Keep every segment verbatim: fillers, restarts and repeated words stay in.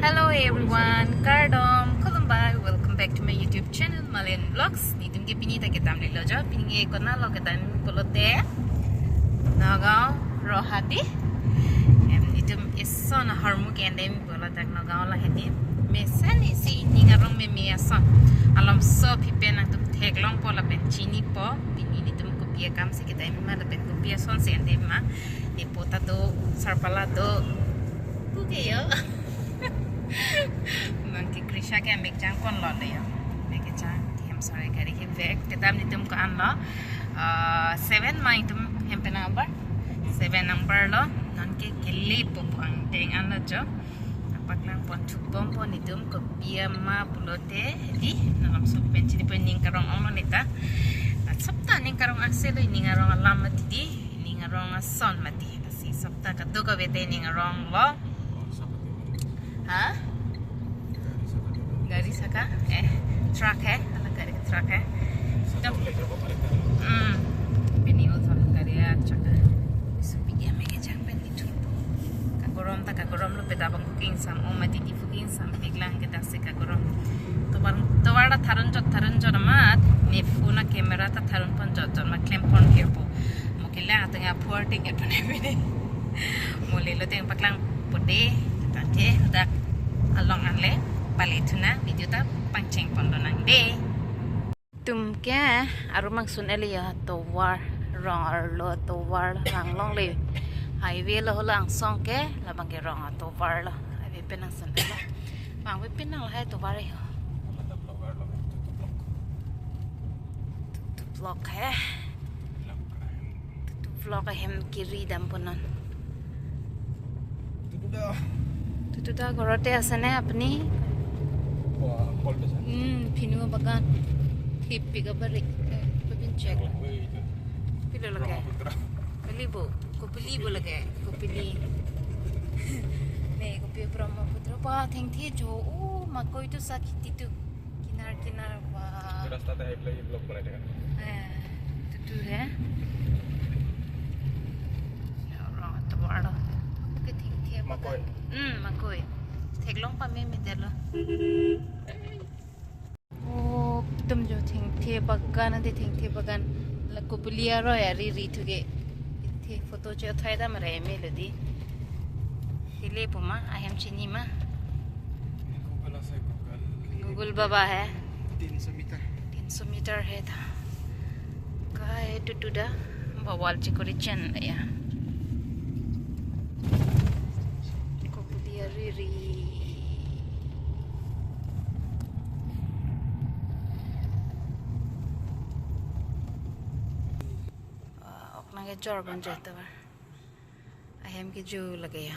Hello everyone, kardom, khulumbai, welcome back to my YouTube channel, Malayan Vlogs. Nitum ke pini ta kedam lilo jo, pini ke konat lo kedam pulote Nagaon Rohadi. Em, nitum eson ahormu ke endem pulo dak Nagaon lo hedi. Mesen isi ning arong meme ason. Alomso aphi pen nangtum theklongpo lapen chinipo. Pini nitum kopi akam si kedam ma lapen kopi ason si endem ma. Nepo ta do, sarpala do. Puke yo. Nonke Krisha ke amek jangpon lo le yo. Amek jang hem sore gari ke vek. Kedam nitum ko-an lo. Ah, seven ma itum hem pen nang abar. Seven nang abar lo. Nonke kelepo pu angdeng an lo jo. Paklang pon thupon pon nitum kopi ama pulote hedi. Nalom suk pen chinipo, ning karong ong lo neta. Asapta ning karong ase lo, ning arong alam mati di, ning arong ason mati. Lasi sapta kadokave te ning arong lo. Ha? Gari saka? Eh, truck hai? Ala gari truck hai? Dam. Hmm. Pini also gari ya truck hai. Supi dia mege jang pen di tu. Kagorom ta kagorom lo, peta bang cooking sam. Oh, mati di cooking sam. Peklang kita si kagorom. Tovar, tovar ta tharun jot, tharun jot amat. Ne phone a camera ta tharun pon jot jot ma klem pon kirpo. Mo kelang ateng a phone ting et pon pini. Mo lelo teng paklang pode, tangke dak along anle pale thuna video ta pangcheng pon lonang de. Tum ke aru mangsun eli ya tovar rong arlo tovar hanglong le. Highway lo holo angsong ke labang ke rong tovar lo. Highway pen nangsun elo. Bang we pen nang lahai tovar yo. Tutu vlog hai. Tutu vlog ahem kiri dam punon. Tutu da. Tutu da gorote asane apni? Wah, kol desa. Hmm, phinu bagan. Hipi ka barik. Eh, pabin check. Wah, itu. Pilo lake? Brahmaputra. Pili bo. Kopili bo lake. Kopili. Ne, kopi Brahmaputra. Wah, thengthe jo. Oh, makoi tu sakit itu. Kinar kinar wah. Rasta ta hai pula block banai thek. Eh, tutu hai. Orang tovar lo. Ke thengthe. Makoi. Hmm, makoi. Theklong pame meter lo. Oh, tum jo thengthe bagan, ante thengthe bagan. La kopili aroi ari ri thuke. Thengthe photo che thai dam re me lo di. Hile puma, ahem chini ma. Google ase Google. Google baba hai. Tin so meter. Tin so meter hai tha. Kai tutu da. Bawal chikori chen ya. Kopili ari ri. Ah, ok nang ke jor bon jai tovar. Ahem ke ju lake ya.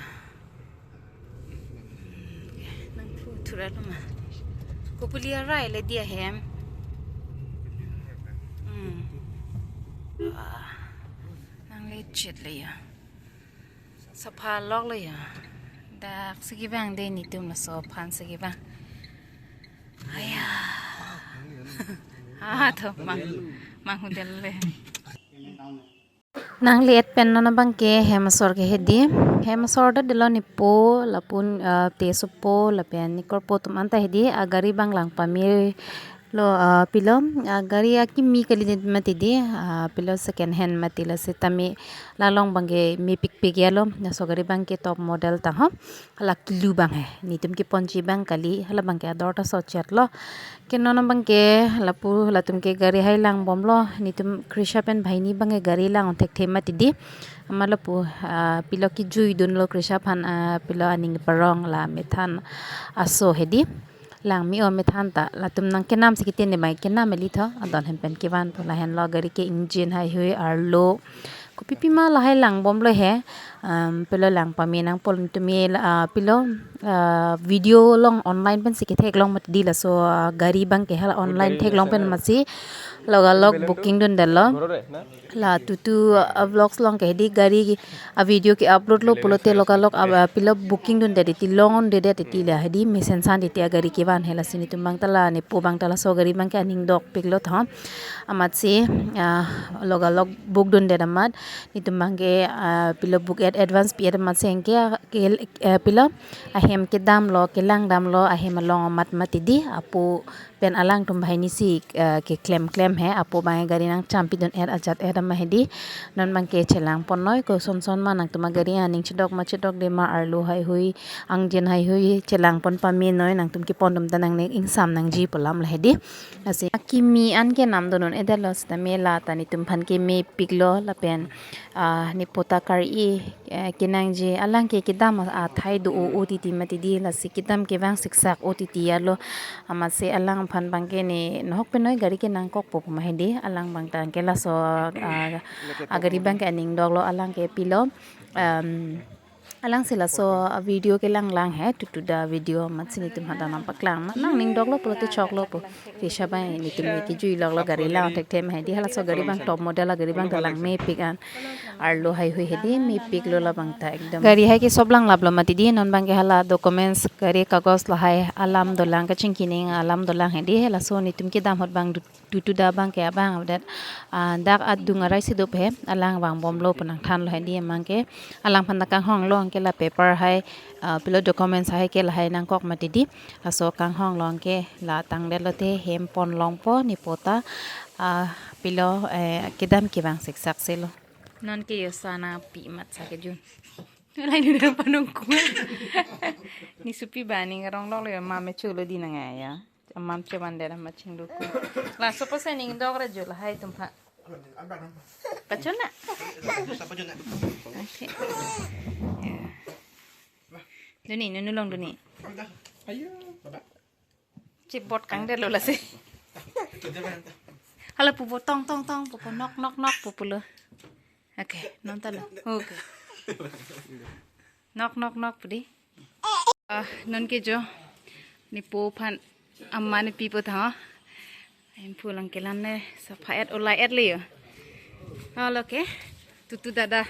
Hmm, nang thu thura lo ma. Kopili arai le di ahem. Hmm. Ah, nang le chet le ya. Sapha lok le ya. Dak sigi bang de nitum laso aphan sigi bang. Aya. Ah, to mang mang hudel le. Nangli-et pen non abang ke hem asor ke hedi. Hem asor ta delo nepo, lapu, ah, te sopo, lapen nekorpo atum anta hedi. Agari bang lang pame lo, ah, pilo. Agari akimi kali ne mati di, ah, pilo second hand mati la setame la along bang ke mepikpik ya lo. Laso gari bang ke top model ta ho. Hala kilu bang he. Nitum keponji bang kali, hala bang ke ador ta sochet lo. Ke non abang ke lapu latum ke gari hai lang bom lo. Nitum Krisha pen banghini bang ke gari lang thekthe mati di. Amat lapu, ah, pilo kejui dun lo Krisha aphan, ah, pilo aning parong la methan aso hedi. Lang me-o methan ta latum nang kenam si kiti ne bang kenam eli tho. Adon hem pen kevan pu lahen lo gari ke engine hai hui arlo. Kopi pima lahai lang bom lo he. Um, pilo lang pame nang pol tumi la, ah, pilo, ah, video along online pen si ketheklong mati di laso, ah, gari bang ke hala online theklong pen masi logalog booking dun dalo. La tutu, ah, vlogs along ke di gari, ah, video ke upload lo pulote logalog, ah, pilo booking dun de ti long on de de ti la di mesen san di ti agari kevan he lasi nitum bang ta la nepo bang ta laso gari bang ke aning dokpik lo tho. Amat si, ah, logalog book dun de amat. Nitum bang ke, ah, pilo book Advance pi-et amatsi anke ke, eh, pilo ahem kedamlo, kelangdamlo ahem along amat mati di, apo pen alangtum banghini si, eh, keklem klem he, apo abang gari nangchampidun-et ajat-et amat hedi. Non abangke chelangpon noi, koson son ma nangtum agari aning chedok ma chedokde ma, arlo haihui, angjen haihui chelangpon pame noi, nangtum kepon atum ta nangne ingsam nangji pu alam la hedi. Lasi akimi an ke namdun un-edetlo seta mela ta netum aphan ke mepiklo lapen, ah, nepo ta kari, eh, kenangji alang ke kedam a, athai do-o-o titi mati di, lasi kedam kevang siksak-o titi alo, amatsi alang aphan abangke ne nohok penoi gari ke nangkokpo pu ma hedi, alang abang ta anke laso, ah, agari abangke aning doklo, alang ke pilo, um, alang si laso a video kelanglang he, Tutu Da video amatsi netum hadak nangpaklang ma, nangning doklo pulote choklo pu. Krisha bai netum ne kejui loklo gari lang thekthe ma hedi, halaso gari abang top model agari abang ta lang mepik an. Arlo haihui hedi, mepiklo labang ta ekdom. Gari hai ke sob langlaplo mati di, non abangke hala documents gari kagos lahai alam dolang, kachingki ning alam dolang hedi, halaso netum kedam ahut abang du-, Tutu Da abangke abang update, ah, dak adung arai si dop he, alang vangbomlo pu nangthanlo hedi, amatke alang aphan ta kanghonglo anke la paper hai, ah, pilo documents hai ke lahai nangkok mati di. Laso kanghonglo anke la tangdetlo te hem pon longpo nepo ta, ah, pilo, eh, kedam kevang siksak selo. Non ke yo sana pi mat sa kejun. Lai ni dah panung kuat. Ne supi bani ngarong lok le mame chulo di nang aya. Amam cheman dera ma chinglu ku. Laso apotsi ning dok ra jo lahai atum aphan. Pachun na? Oke. Ya. Duni, nunu long duni. Chibot kangdetlo lasi. Hala pupo tong tong tong, pupo nok nok nok pupo lo. Oke, non ta lo. Oke. Nok nok nok pu di. Ah, non ke jo. Nepo aphan amat ne pipo tha. Ahin pulang kelan ne sapha-et ulai-et le yo. Halo ke. Tutu Dada.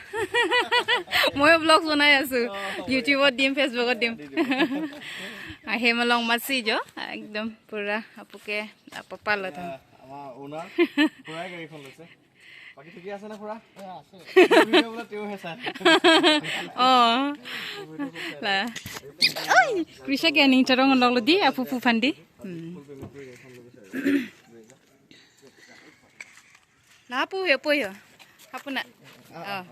Moi vlog banai asu. YouTube ot dim, Facebook ot dim. Ahem along masi jo. Ekdom pura apo ke apapal lo tha. আমাৰ অনাৰ খুৰাই গাড়ীখন লৈছে। বাকী ঠিকে আছে নে খুৰা? আছে। ভিডিঅ' বোলে তেওঁ হে চাই। Oh. La. Oi, Krisha ke aning charong lok lo di, apu pu phan di. Hmm. La apu he apu he. Apu na. Oh, oh.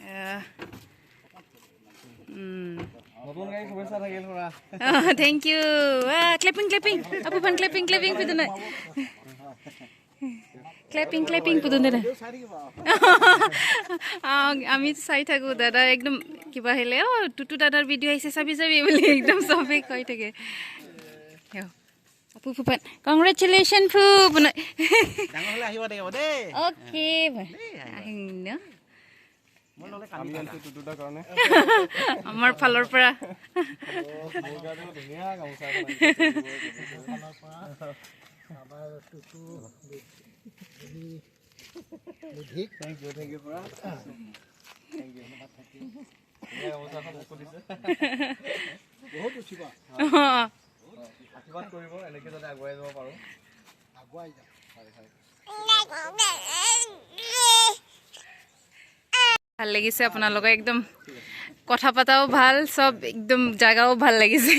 Eh. Hmm. নতুন গাড়ী শুভেচ্ছা থাকিল খুৰা। Oh, thank you. Ah, clapping, clapping. Apu phan clapping, clapping pidun na. Clapping, clapping pudun deh. Ah, আমি চাই থাকো দাদা একদম কিবা আহিলে, "অ, টুটু দাদাৰ ভিডিঅ' আহিছে, চাবি, চাবি" বুলি একদম চবে কৈ থাকে। Yo. Apu pu phan, "Congratulations pu" pu na. ডাঙৰ হ'লে আহিবা দেই, হ'ব দেই। Okay, আহিম ন। আমি আহিছো টুটু দাৰ কাৰণে। আমাৰ ফালৰ পৰা। মোৰ কাৰণেও ধুনীয়া গামোচা এখন আনিছে। ফালৰ পৰা আমাৰ টুটু বি-, বি-, বুদ্ধিক। Thank you, thank you, খুৰা। Thank you। ধুনীয়া গামোচা এখন মোকো দিছে। বহুত উঠিবা। আশীৰ্বাদ কৰিব, এনেকে যাতে আগুৱাই যাব পাৰোঁ। আগুৱাই যাম। হয়, হয়। ভাল লাগিছে আপোনালোকৰ, একদম কথা পতাও ভাল, চব একদম জাগাও ভাল লাগিছে।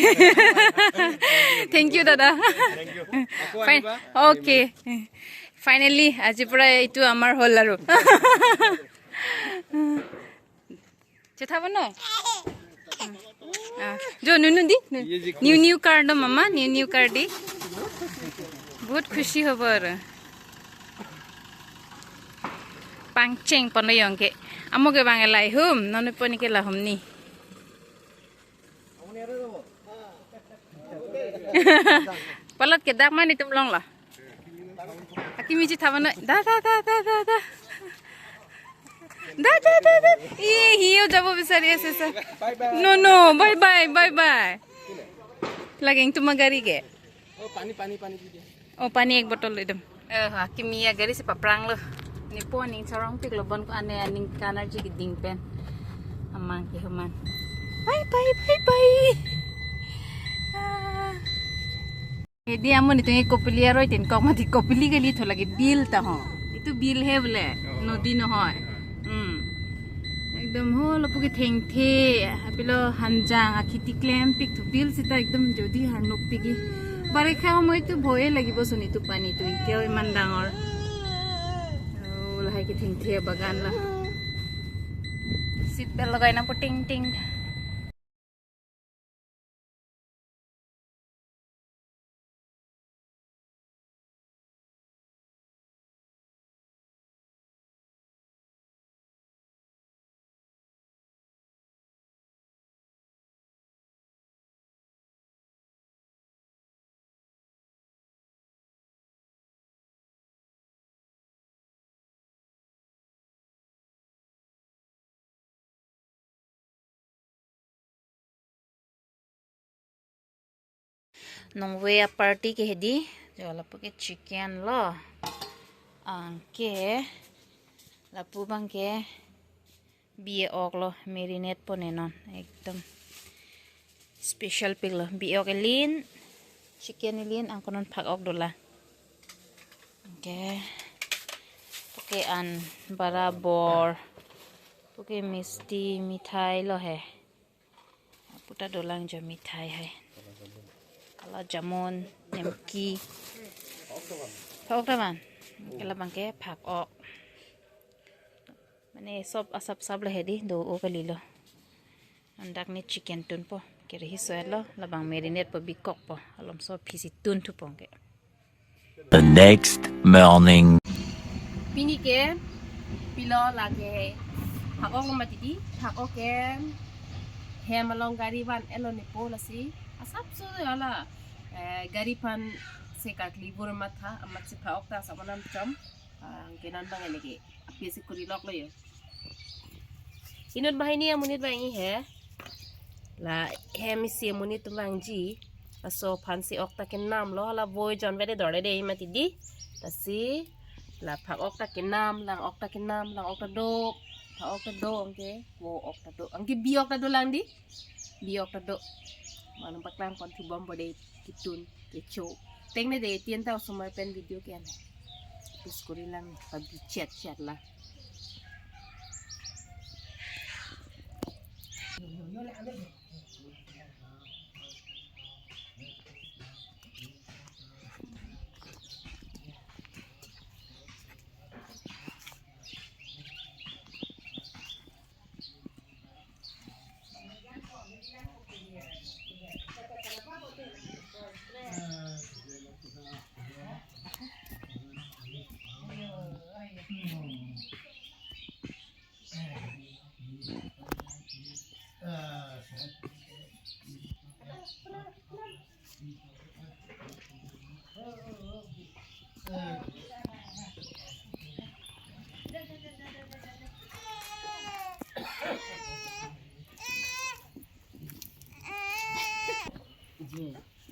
Thank you দাদা। Thank you। আকৌ ফাইন-, আহিবা। Okay। Finally আজিৰ পৰা এইটো আমাৰ হ'ল আৰু। Chetha bono? Ah, jo nunu di? New, new car do mama, new, new car di. বহুত খুশি হ'ব আৰু। Pangcheng pon lo yong ke. Amo ke bang lahum, non pon ke lahum ni. Palot ke dak mani tum long la. Akimi chetha bono. Da, da, da, da, da, da. Da, da, da, da. Ih, hiyo jabo bisari ase sa. No, no, bye, bye, bye, bye. Laging tuma gari ke. Oh, pani, pani, pani di dia. Oh, pani ek botol idam. Eh, akimi agari si paprang lo. Nepo aning charong pik lo bon ko ane aning kanar ji keding pen. Amang ke human. Bye, bye, bye, bye. Ah. Hedi amo netum ke Kopili aroi tin kok mati Kopili kali tho lagi bill ta ho. Itu bill he bole. Oh. Nodi nohoi. Hmm. একদম ho lapu ke thengthe, apilo hanjang akhiti klempik thupil sita একদম যদি harnuk pigi. Barekha সময় তো ভয়ে লাগিব চোন এইটো পানীটো, এতিয়াও ইমান ডাঙৰ। Oh, lahai ke thengthe bagan lo. Seat belt লগাই না পটিং টিং। Nongve a party ke hedi, jo lapu ke chicken lo. Anke lapu abang ke bi-ok lo, marinate pon-e non. Ekdom special pik lo. Bi-ok elin, chicken elin, anke non phak-ok dolang. Anke puke an barabor, puke misti mithai lo he. Puta dolang jo mithai hai. Kala jamun, nemki. Phak-ok ta man. Anke labang ke phak-ok. Mane sob asap sap lo hedi, do-o kalilo. Andak ne chicken tunpo. Kere hi soet lo, labang marinate po, bi-ok po. Alomso phisi tun thupo anke. The next morning. Pini ke pilo lake phak-ok lo mati di, phak-ok ke hem along gari van-etlo nepo lasi. Asapso ala, eh, gari aphan se karkli bur matha, amatsi phak-ok ta asap anam chom. Ah, anke non abang lake apisi kuri lok lo yo. Inut banghini amonit vangji he. La hem isi amonit atum vangji. Laso aphan si ok ta kenam lo, hala voi jon vede dorde de mati di. Lasi la phak-ok ta kenam, lang-ok ta kenam, lang-ok ta do. Phak-ok ta do, anke vo-ok ta do. Anke bi-ok ta dolang di. Bi-ok ta do. Manu paklang pon thubom bode kitun kecho. Tengne de tin ta osomar pen video ke an. Pis kuri lang pabi chat chat la.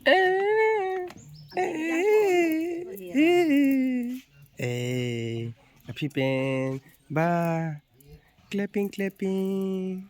Eh, eh, eh, eh. Eh, aphi pen ba clapping, clapping.